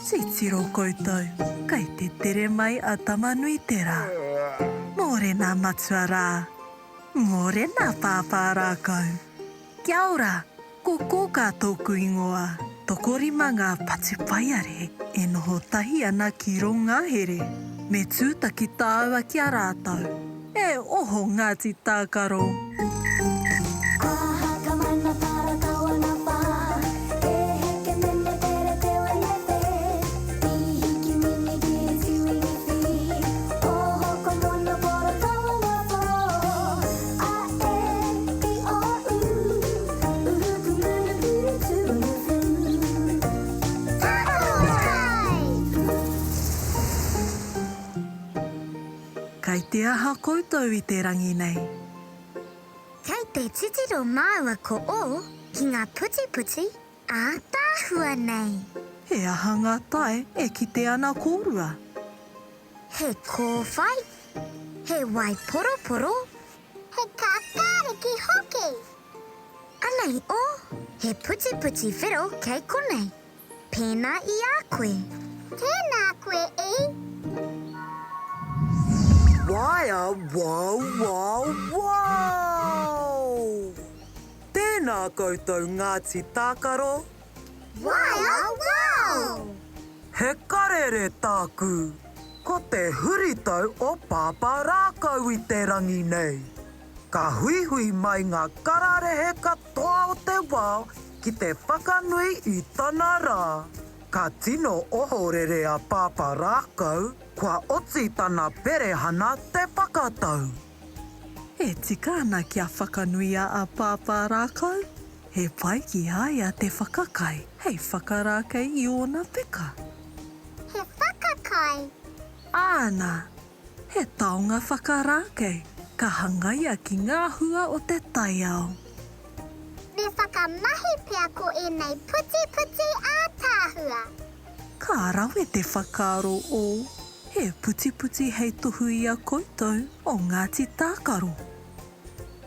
Titiro koutou, kei te tere mai a Tamanuiterā. Mōrena matua rā. Mōrena pāpā rākau. Kia ora, ko Kōkā tōku ingoa. Tokorima ngā patupaiarehe e noho tahi ana ki rō ngahere. Me tūtaki tāua ki a rātou. E oho Ngāti Tākaro! Kei te aha koutou i te rangi nei? Kei te titiro māua ko O ki ngā putiputi ātaahua nei. He aha ngā tae e kite ana kōrua? He kōwhai, he waiporoporo. He kākāriki hoki! Anei O, he putiputi whero kei konei. Pēnā i a koe. Tēnā koe e. Waea wow wow wow! Tēnā koutou Ngāti Tākaro! Waea wow! He karere tāku! Ko te huritau o Pāpā Rākau i te rangi nei. Ka huihui mai ngā kararehe katoa o te wao ki te whakanui i tana rā. Ka tino ohorere a Pāpā Rākau, kua oti tana perehana te whakatau. E tika ana kia whakanuia a Pāpā Rākau? He pai ki a ia te whakakai hei whakarākei i ōna peka. He whakakai? Āna! He taonga whakarākei ka hangaia ki ngā hua o te taiao. Me whakamahi pea ko ēnei putiputi ātaahua. Ka rawe te whakaaro o He putiputi hei tohu i a koutou o Ngāti Tākaro.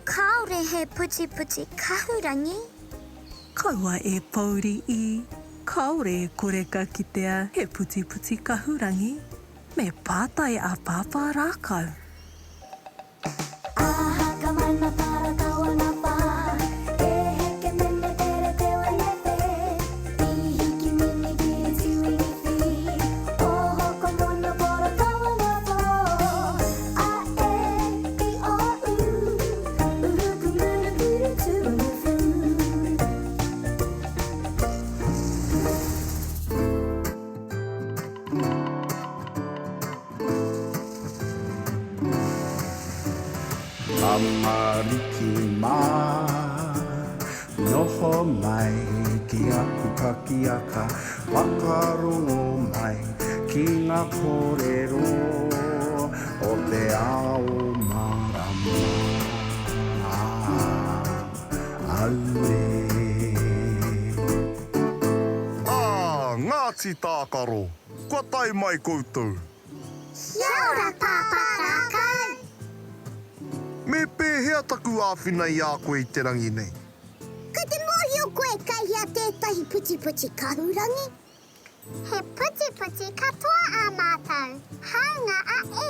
Kāore he putiputi kahurangi. Kaua e pouri i, kāore e kore ka kitea he putiputi kahurangi. Me pātai a Pāpā Rākau. Tamariki mā, noho mai ki aku pakiaka, whakarongo mai ki ngā kōrero o te ao mārama. Auē. Ā, Ngāti Tākaro, kua tae mai koutou. Kia ora Pāpā Rākau! Me pēhea taku āwhina i a koe i te rangi nei? Kei te mōhio koe kei hea tētahi putiputi kahurangi? He putiputi katoa ā mātou, hāunga a E.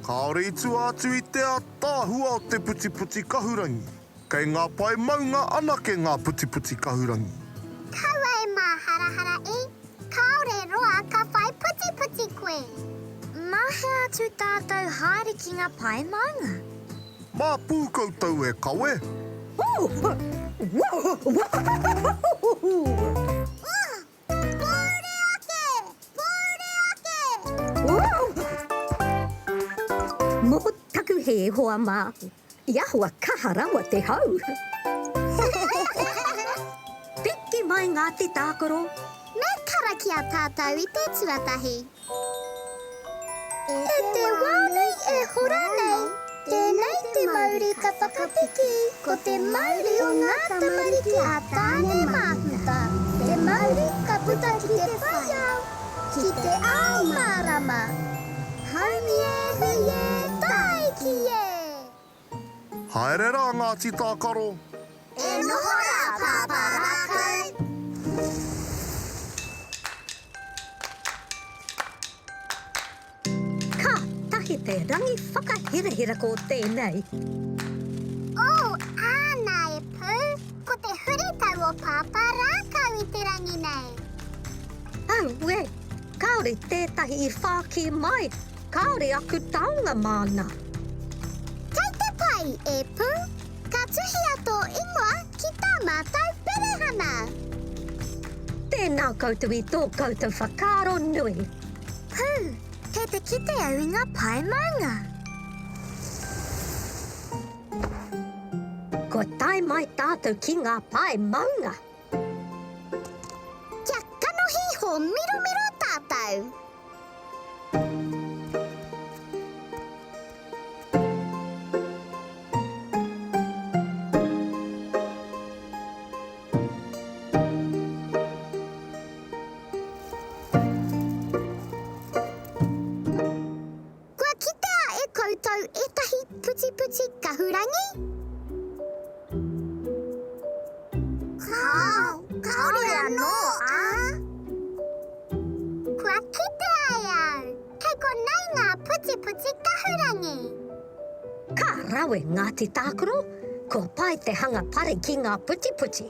Kāore i tua atu i te ātaahua o te putiputi kahurangi. Kei ngā pae maunga anake ngā putiputi kahurangi. Kaua e māharahara e, kāore roa ka whai putiputi koe. Mā hea atu tātou haere ki ngā pae maunga? Mā pū koutou e kawe. Pōuri ake! Pōuri ake! Mō taku hē, hoa mā, i ahua kaha rawa te hau. Piki mai Ngāti Tākaro. Me karakia tātou i te tuatahi. E te wā nei e hora nei, tēnei te mauri ka whakapiki, ko te mauri o ngā tamariki a Tāne Māhuta, te mauri ka puta ki te whai ao, ki te ao mārama. Haumi e, hui e, tāiki e! Haere rā Ngāti Tākaro! E noho rā Pāpā Rākau! He rangi whakahirahira ko tēnei. Oh, āna e Pū, ko te huritau o Pāpā Rākau i te rangi nei. Auē, kāore tētahi i whāki mai, kāore aku taonga māna. Kei te pai, e Pū, ka tuhia tō ingoa ki tā mātou perehana. Tēnā koutou i tō koutou whakaaro nui. Pū, Kei te kite au i ngā pae maunga. Kua tae mai tātou ki ngā pae maunga. Kia kanohi hōmiromiro tātou. Kua kitea e koutou ētahi putiputi kahurangi? Kāo, kāore anō, ā? Kua kitea e au, kei konei ngā putiputi kahurangi. Ka rawe Ngāti Tākaro, kua pai te hanga pare ki ngā putiputi.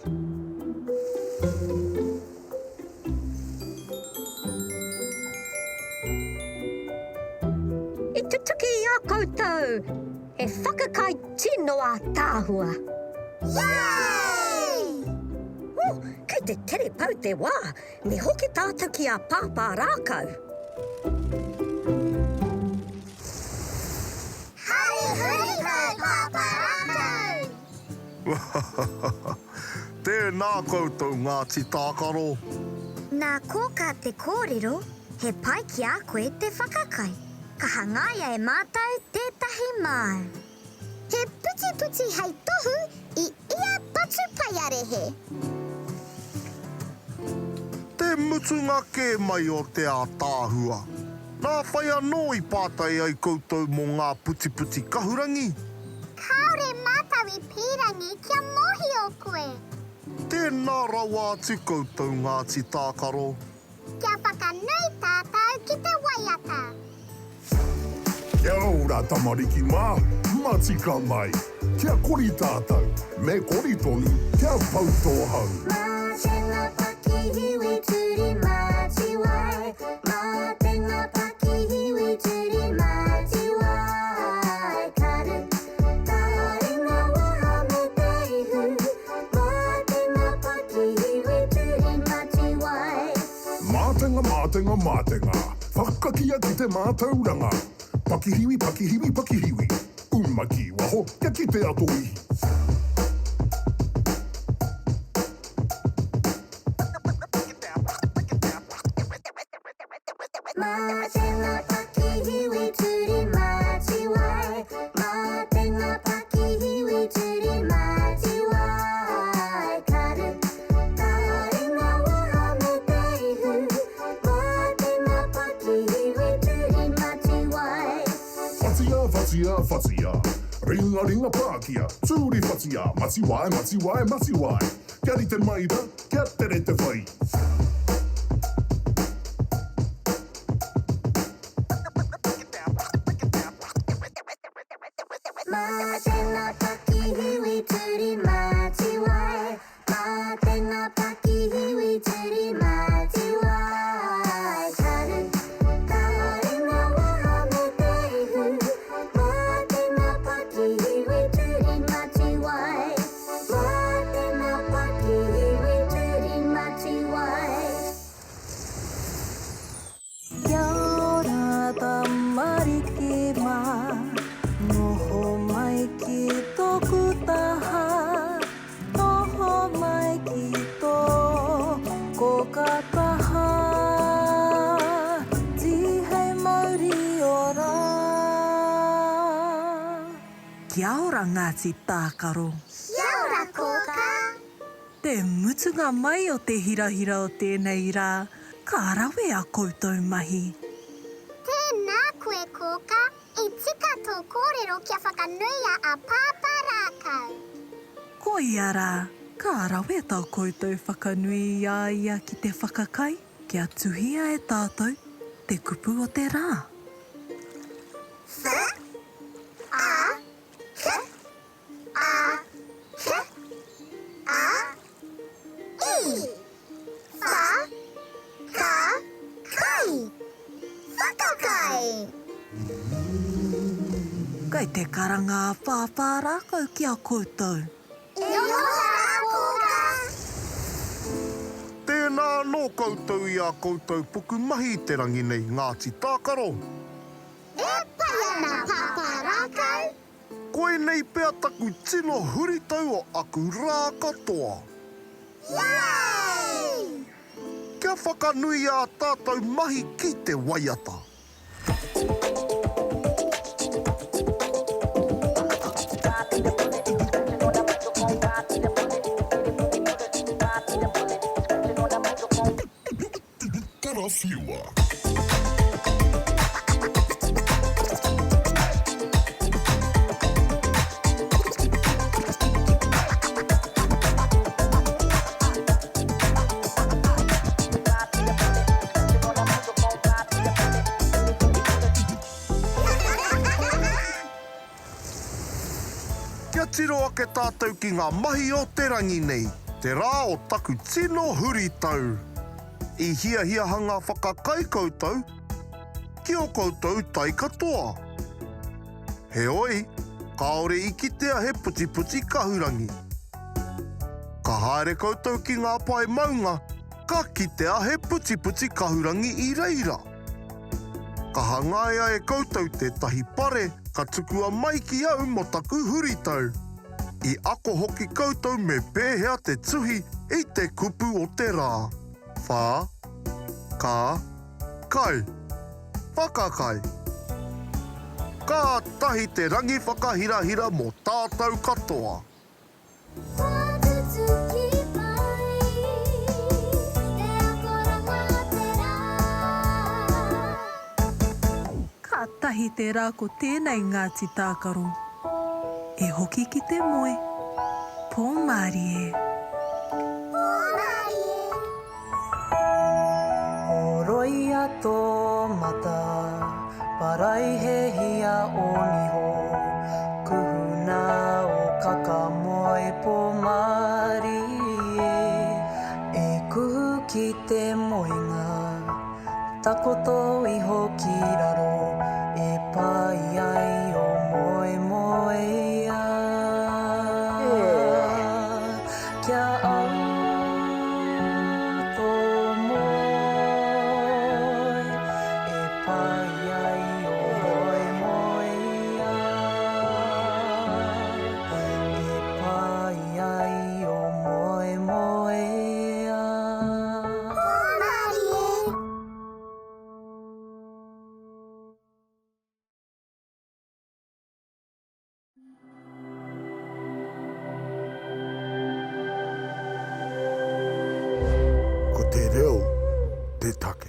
I tutuki i a koutou! He whakakai tino ātaahua! Yay! Oh, kei te tere pau te wā! Me hoki tātou ki a Pāpā Rākau! Hari huritau, Pāpā Rākau! Tēnā koutou Ngāti Tākaro. Nā Kōkā te kōrero, he pai ki a koe te whakakai. Ka hangaia e mātou tētahi māu. He putiputi hei tohu i ia patupaiarehe. Te mutunga kē mai o te ātaahua. Nā whai anō i pātai ai koutou mō ngā putiputi kahurangi? Kāore mātou i pīrangi kia mōhio koe. Tēnā rawa atu koutou Ngāti Tākaro. Kia whakanui tātou ki te waiata. Kia ora tamariki mā, matika mai. Kia kori tātou, me kori tonu, kia pau tō hau. Mā te ngā pakihiwi turi mātiwai, Mā te ngā pakihiwi turi mātiwai, Karu, taringa waha me te ihu, Mā te ngā pakihiwi turi mātiwai. Mātenga, mātenga, mātenga, whakakia ki te mātauranga. Pakihiwi, pakihiwi, pakihiwi, uma ki waho kia kitea tō ihi. Mā te ngā pakihiwi turi mātiwai, Mā te ngā pakihiwi turi mātiwai, Karu, taringa waha me te ihu, Mā te ngā pakihiwi turi mātiwai. Whatia, whatia, whatia, ringa, ringa pākia, turi whatia, matiwai, matiwai, matiwai, Kia rite mai ra, kia tere te whai. Mā te ngā pakihiwi turi mātiwai, Mā te ngā pakihiwi turi mātiwai, Karu, taringa waha me te ihu, Mā te ngā pakihiwi turi mātiwai. Mā te ngā pakihiwi turi mātiwai. Kia ora tamariki mā, noho mai ki tōku taha, noho mai ki tō kōka taha, tīhei mauri ora. Kia ora Ngāti Tākaro. Kia ora Kōkā. Te mutunga mai o te hirahira o tēnei rā, ka rawe a koutou mahi. Tēnā koe Kōkā, i tika tō kōrero kia whakanuia a Pāpā Rākau. Koia rā, ka rawe tā koutou whakanui i a ia ki te whakakai, kia tuhia e tātou te kupu o te rā. Wh, a, k, a, k, a, i. Wha, ka, kai. Whakakai. Kei te karanga a Pāpā rākau ki a koutou. E noho rā kōkā. Tēnā anō koutou i ā koutou pukumahi i te rangi nei, Ngāti Tākaro. E pai ana Pāpā Rākau. Koinei pea taku tino huritau o aku rā katoa. Yay! Kia whakanui ā tātou mahi ki te waiata. Karawhiua. Kia tiro ake tātou ki ngā mahi o te rangi nei, te rā o taku tino huritau. I hiahia hanga whakakai koutou ki o koutou tai katoa. Heoi, kāore i kitea he putiputi kahurangi. Ka haere koutou ki ngā pae maunga, ka kitea he putiputi kahurangi i reira. Ka hangaia e koutou tētahi pare ka tukua mai ki au mō taku huritau. I ako hoki koutou me pēhea te tuhi i te kupu o te rā. Whā. Ka. Kai. Whakakai. Kātahi te rangi whakahirahira mō tātou katoa. Kua tutuki mai te akoranga o te rā. Kātahi te rā ko tēnei Ngāti Tākaro. E hoki ki te moe. Pō mārie. Pō mārie. Horoia tō mata, paraihehia ō niho, kuhuna ō kaka moe pō mārie, e kuhu ki te moenga. Takoto iho ki raro e pai ai o moemoeā. Kia au tō moe e pai ai o moemoeā. E pai ai o moemoeā. Hōmarie. Ko te reo te take.